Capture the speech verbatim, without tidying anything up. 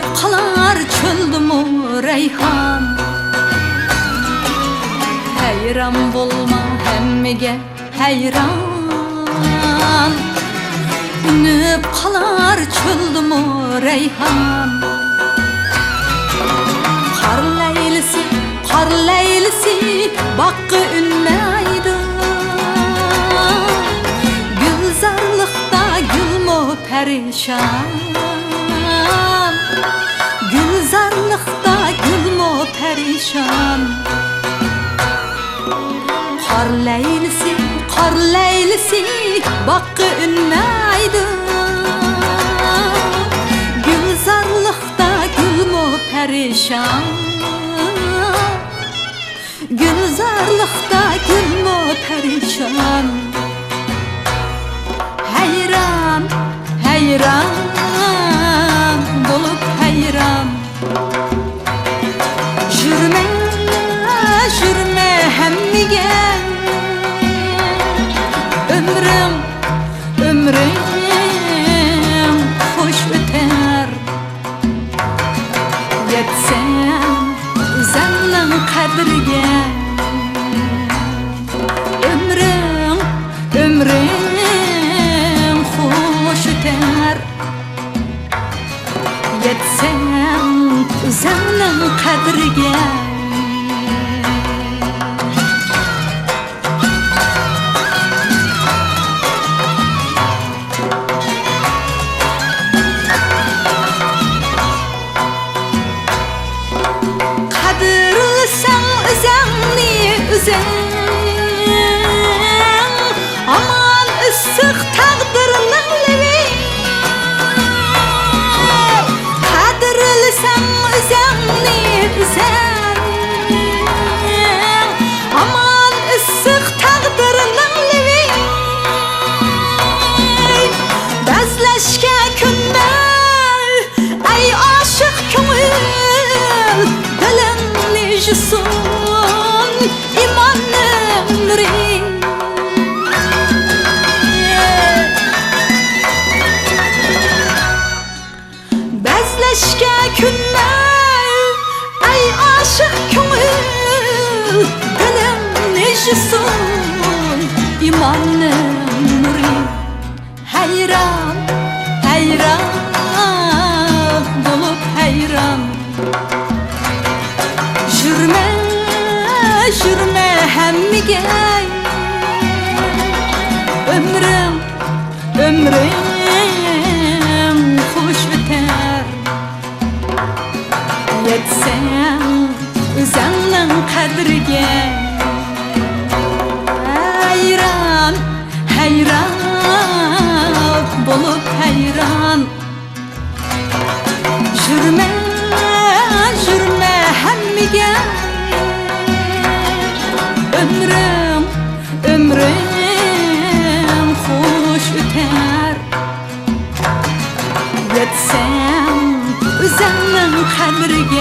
قالار چۆلدىمۇ رەيھان. ھەيران بولما ھەممىگە ھەيران. ئۈنۈپ قالار چۆلدىمۇ رەيھان. قار لەيلىسى، قار لەيلىسى باغقا ئۈنمەيدۇ. گۈلزارلىقتا گۈلمۇ پەرىشان. گۈلزارلىقتا گۈلمۇ پەرىشان. قار لەيلىسى، قار لەيلىسى باغقا ئۈنمەيدۇ. گۈلزارلىقتا گۈلمۇ پەرىشان. گۈلزارلىقتا گۈلمۇ پەرىشان. ھەيران، ھەيران بولۇپ ھەيران. يۈرمە، يۈرمە ھەممىگە. ئۆمرۈڭ، ئۆمرۈڭ خۇش ئۆتەر. يەتسەڭ ئۆزۈڭنىڭ قەدرىگە. ئۆمرۈڭ، ئۆمرۈڭ خۇش ئۆتەر. يەتسەڭ ئۆزۈڭنىڭ قەدرىگە. قەدىرلىسەڭ ئۆزۈڭنى ئۆزۈڭ، ھامان ئىسسىق تەقدىرنىڭ لېۋى. قەدىرلىسەڭ ئۆزۈڭنى ئۆزۈڭ، ھامان ئىسسىق تەقدىرنىڭ لېۋى. بەزلەشكە كۆنمە، ئەي ئاشىق كۆڭۈل، دىلىڭنى يۇسۇن ئىماننىڭ نۇرى. بەزلەشكە كۆنمە، ئەي ئاشىق كۆڭۈل، دىلىڭنى يۇسۇن ئىماننىڭ نۇرى. ھەيران، ھەيران بولۇپ ھەيران. يۈرمە، يۈرمە ھەممىگە. ئۆمرۈڭ، ئۆمرۈڭ خۇش ئۆتەر. يەتسەڭ ئۆزۈڭنىڭ قەدرىگە. ھەيران، ھەيران بولۇپ ھەيران. يۈرمە، يۈرمە ھەممىگە. ئۆمرۈڭ، ئۆمرۈڭ خۇش ئۆتەر. يەتسەڭ ئۆزۈڭنىڭ قەدرىگە.